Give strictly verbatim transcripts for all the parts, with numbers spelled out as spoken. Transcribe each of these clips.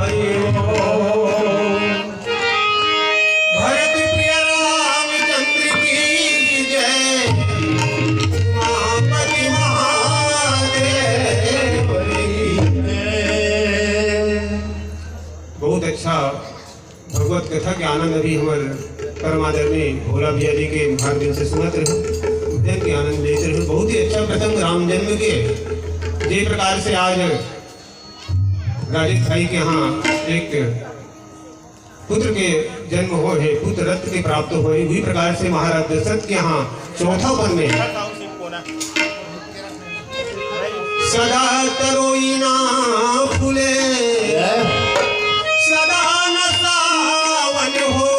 हरि ओम। भरत प्रिय रामचंद्र की जय। उमापति महादेव की जय। बहुत अच्छा भगवत कथा के आनंद अभी हमर परम आदरणीय भोला भैया जी के माध्यम से सुनत रहे, भजन के आनंद लेते रहे। बहुत ही अच्छा प्रसंग राम जन्म के, जे प्रकार से आज राजेश भाई के यहाँ एक पुत्र के जन्म होय हे, पुत्र रत्न के प्राप्त होय हे, उही प्रकार से महाराज दशरथ के यहाँ चौथा वन में सदा तरोई ना फूले, सदा न सावन हो।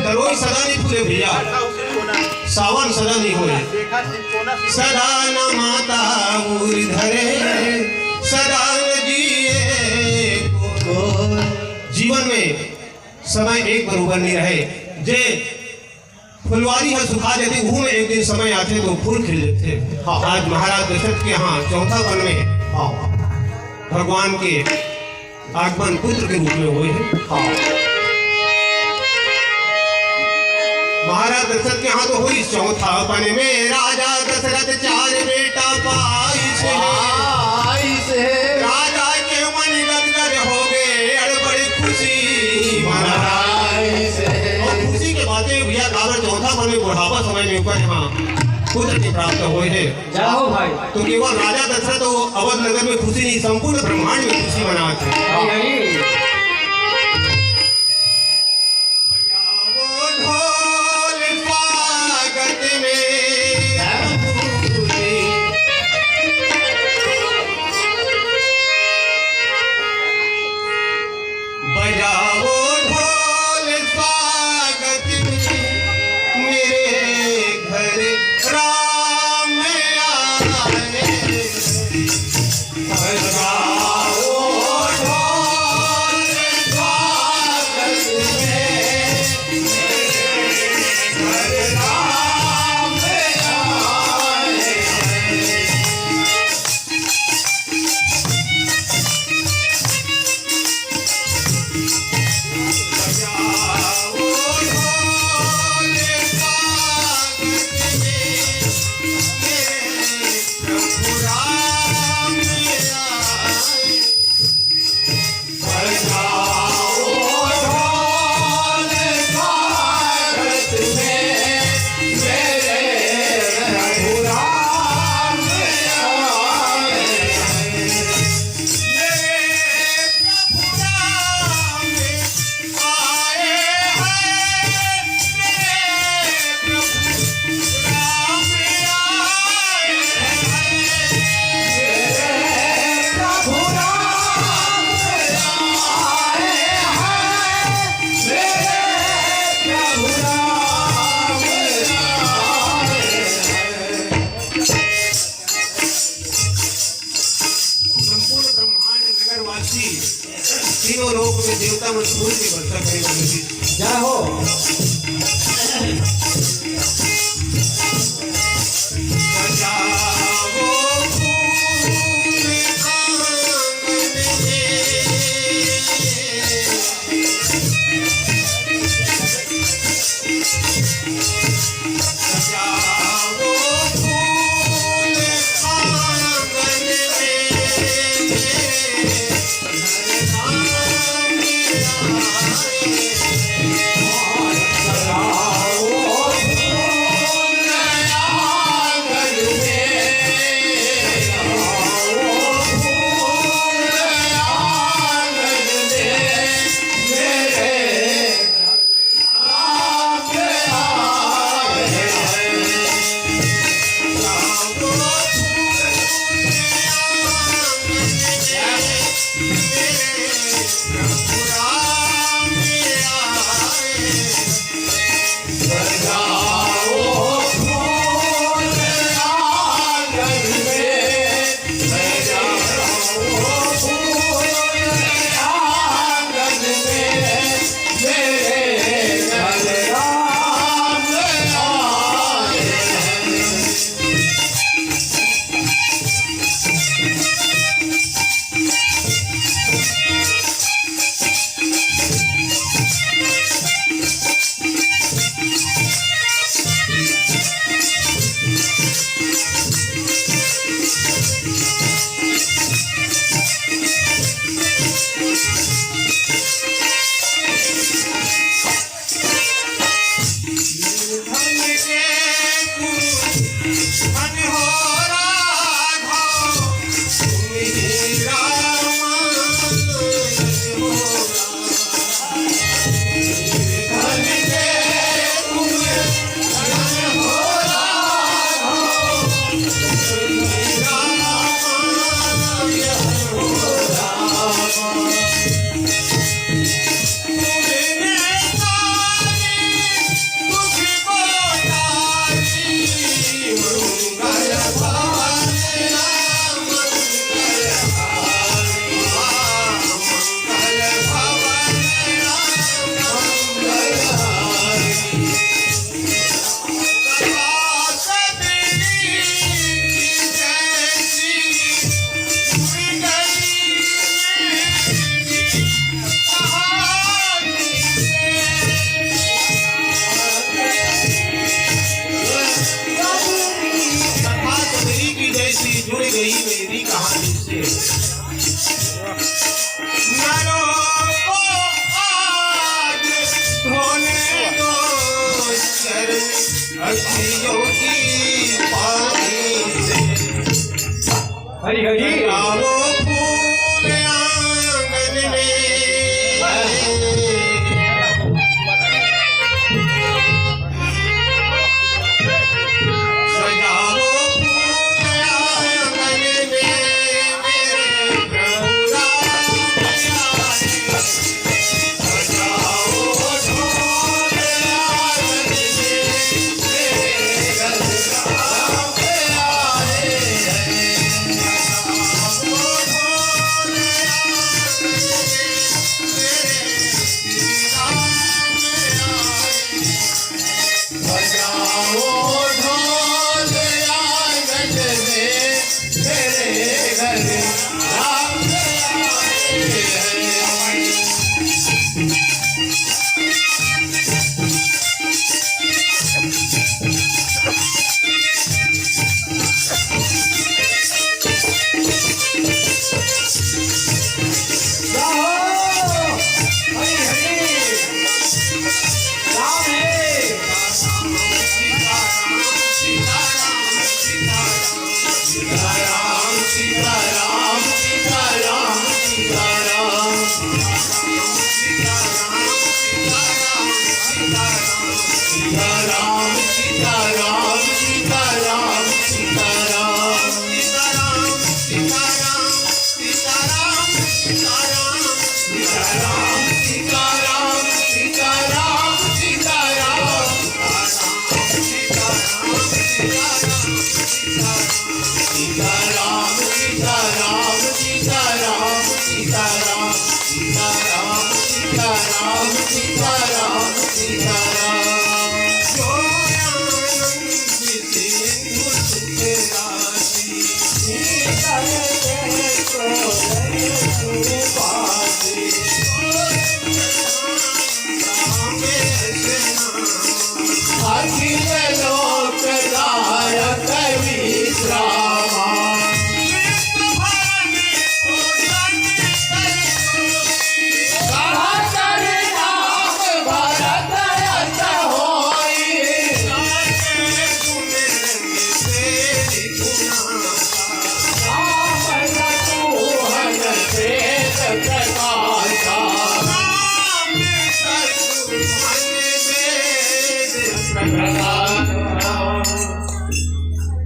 तरोई सदा नहीं फूले भैया, सावन सदा नहीं होए। सदा न माता उर धरे, सदा न जिए को। जीवन में समय एक बरोबर नहीं रहे। जे फुलवारी ह सुखा जाथे, उहू में एक दिन समय आथे तो फूल खिल जाथे। हाँ। आज महाराज दशरथ के यहाँ चौथा वन में, हाँ, भगवान के आगमन पुत्र के रूप में होय हे। हाँ। महाराज दशरथ के यहाँ तो होय, चौथा वन में राजा दशरथ चार बेटा पाइस हे। पाइस हे। राजा के मन गदगद हो गए, अड़ बड़ी खुशी मनाइस हे। और खुशी के बातें भैया, काबर चौथा वन में बुढ़ापा समय में ऊपर यहाँ पुत्र के प्राप्त होय हे। जाओ भाई। तो केवल राजा दशरथ अउ अवध नगर में खुशी नहीं, संपूर्ण ब्रह्मांड में खुशी मनात हे। अरे, अरे। बजाओ ढोल स्वागत में। बजाओ ढोल स्वागत में, मेरे घर राम आए। बजाओ ढोल स्वागत में, मेरे घर राम आए। संपूर्ण ब्रह्मांड नगरवासी, तीनों लोक में देवता मन फूल के वर्षा करे वाले थे। जय हो। सजाओ फूल आंगन में।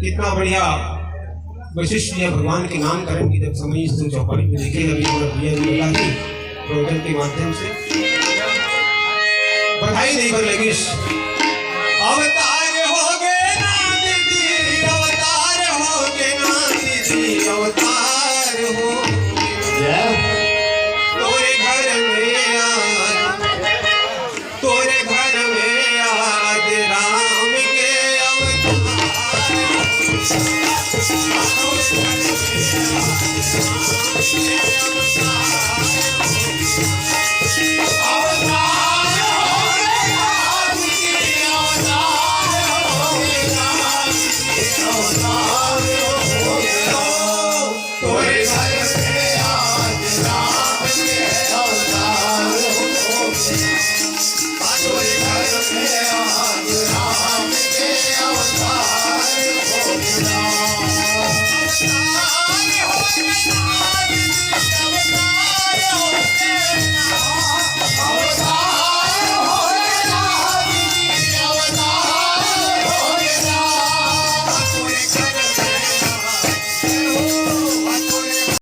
कितना बढ़िया वशिष्ठ जी भगवान के नामकरण की जब समय इस चौपाई में देखे, अभी हमारा भैया जी बोला कि प्रोग्राम के माध्यम से बधाई नहीं बर लगिस। अवतार हो गए ना दीदी, अवतार हो गए ना दीदी, अवतार हो गए। जय। तोरे घर में आज, तोरे घर में आज राम के अवतार।